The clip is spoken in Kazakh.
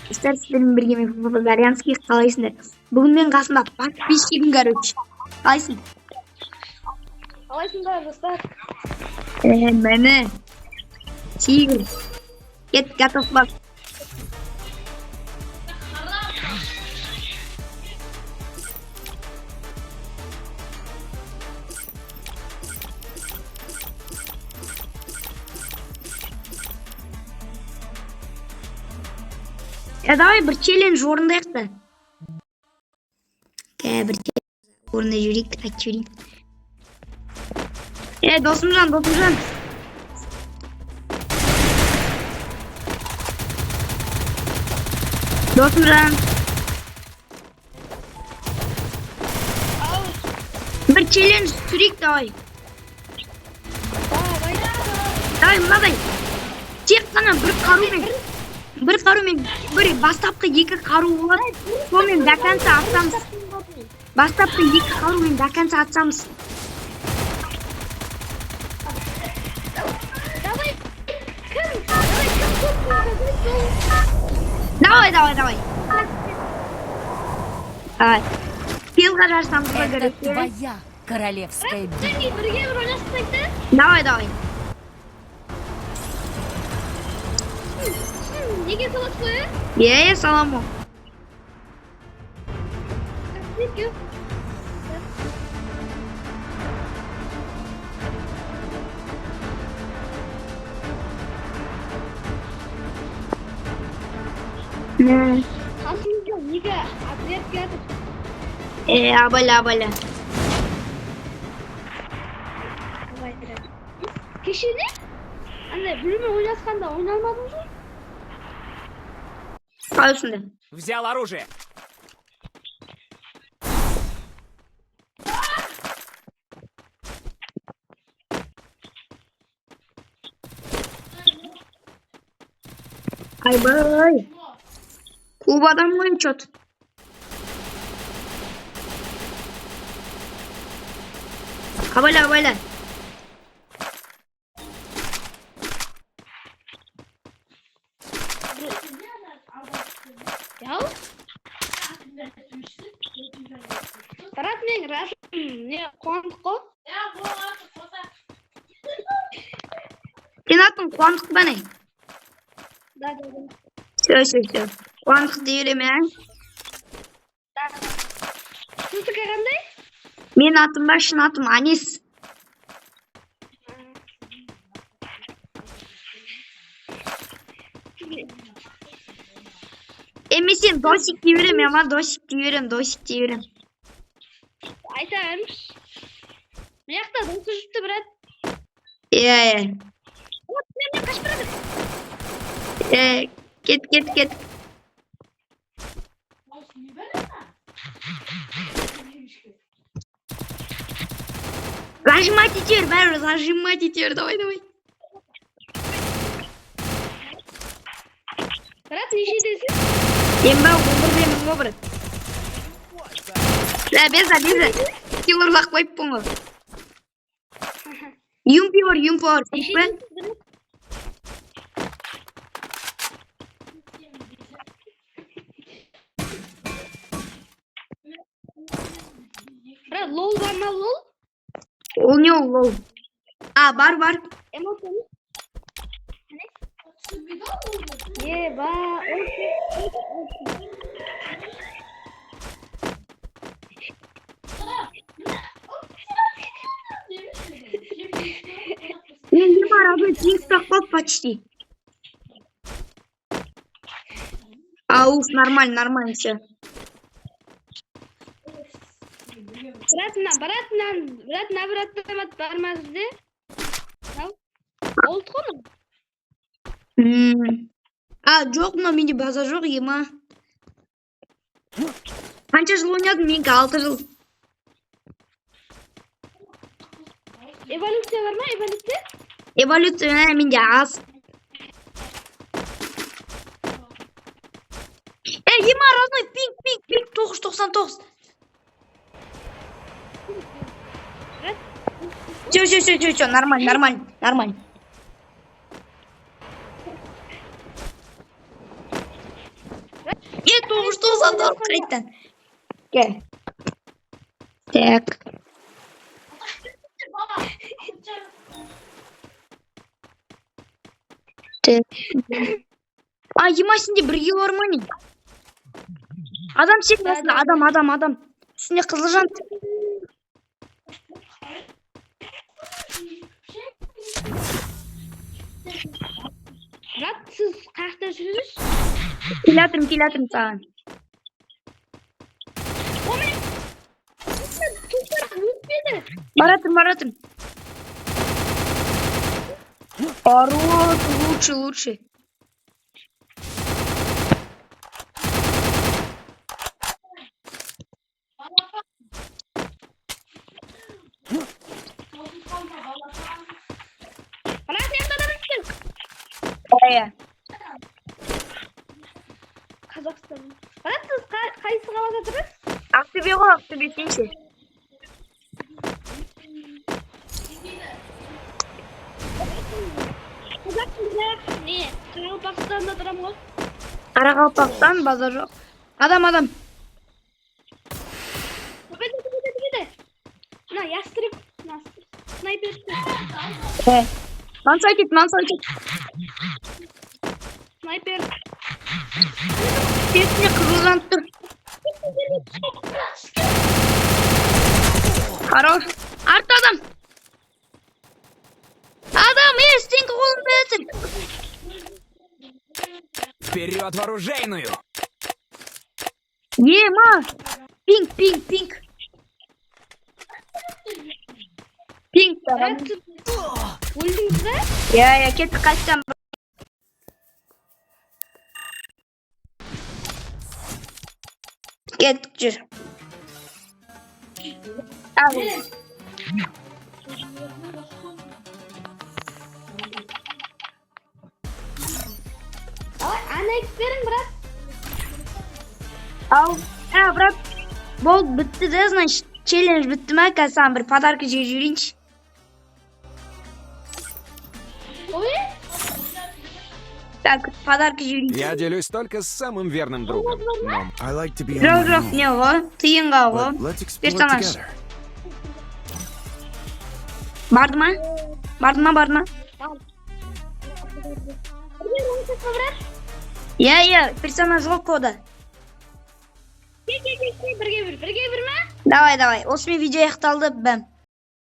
Достар, сіздермен бірге мен Папа Зарянский. Қалайсыңдар? Бүгін мен қасымда подписчигім, короче. Қалайсың? Қалайсыңдар, достар? Міне. Тигр. Кет, готов бас. Давай бір челлендж орындайық та. Бір челлендж орындай жіберейік, айтып жіберейін. Досымжан, досымжан. Досымжан. Бір челлендж түсірейік, давай. Давай. Давай, мынадай. Тек қана бір қарумен. Бір қарумен, бір бастапқы екі қару болады. Сонымен до конца атсамыз. Бастапқы екі қарумен до конца атсамыз. Давай. Кім? Давай, кім көп болады, сол. Давай, давай, давай. Давай. Пилға жарысамыз ба, Это короче. твоя королевская битва. Бірге бірге бір ойнасақ та. Давай, давай. Неге саласыз ғой, ә? Иә, салам ғой. Неге? Мә. Қасымызда неге отряд келатыр? Абайла, абайла. Давай, отряд. Кеше не? Андай біреумен ойнасқанда ойналмадыңыз ғой? Қалай сонда? Взял оружие. Айбай. Көп адам ғой, чё-то. Абайла, абайла. Яу? Брат, мен расым не Қуандық қой? Сенің атың Қуандық па, не? Да, да, да. Все, все, все. Қуандық дей беремін, ә? Да. Сіздікі қандай? Менің атым ба, шын атым Анис. Мен сені Досик дей беремін, ама Досик дей беремін, Досик дей беремін. Айта беріңізші. Мына жақта досы жүріпті, брат. Иә, иә. Вот, мен қашып барады. Кет, кет, кет. Зажимать ете бер, бәрібір зажимать ете бер, давай, давай. Брат, нешедесің? Мен ба, 11-демін ғой, брат. Лә, беза, беза. Килл ұрлап қойыппын ғой. Юмпи бар, юмпи бар. Керек пе? Нешедесің, брат? Брат, лол бар ма, лол? Ол не ол, лол? А, бар, бар. Эмоция. Еба, окей. Менде бар, абай, пинг ұстап қалды почти. Ауф, нормально, нормально, все. Брат, мына, брат, мына, брат, мына бір автомат бар ма сізде? Мынау? Олд қой мынау. А, жоқ, мынау менде база жоқ, ема. Қанша жыл ойнадым? Менікі 6 жыл. Эволюция бар ма, эволюция? Эволюция менде аз. Ема, родной, пинг, пинг, пинг, 999. Брат, Все, все, все, все, все, нормально, нормально, нормально. Е, 999 қайтадан. Кел. Так. Так. А, ема, сенде бір кило бар ма, не? Адам сен қасында, адам, адам, адам. Үстінде қызыл жан. Брат, сіз қаяқта жүрсіз? Келе жатырмын, келе жатырмын саған. Өтпеді. Баратырмын, баратырмын. Хорош, лучше, лучше. Брат, мына адам өтті. Иә. Қазақстан. Брат, сіз қайсы қалада тұрасыз? Ақтөбе ғой, Ақтөбе, сен ше? Қазақстанда не? Қарақалпақстанда тұрамын ғой. Қарақалпақстан, базар жоқ. Адам, адам. Төбеде, төбеде, төбеде. Мына ястреб, мына снайпер. Е. Мансай кет, мансай кет. Снайпер. Үстінде қызыл жанып тұр. Хорош. Артта адам. Адам, е, стенка қолында жатыр. Вперед в оружейную! Ема. Пинг, пинг, пинг. Пинг. Брат, сіз өлдіңіз бе? Иә, иә, кеттік қайтадан. Кеттік, жүр. Ал. Давай, ана айтып берің, брат. Ал, ә, брат, болды, бітті да, значит, челлендж бітті ма? Қазір саған бір подарка жіберіп жіберейінші. Ой, Так, подарка жіберейін. Я делюсь только с самым верным другом. Но I like to be on Жоқ, my жоқ, own, не ғой, тиынға ғой. but let's explore Персонаж. together. Барды ма? Барды ма, барды ма? бірге ойнасақ па, брат? Иә, иә, персонаж ғой кода. Кел, кел, кел, кел, бірге бір, бірге бір ма? Давай, давай. Осымен видео аяқталды. Бәм.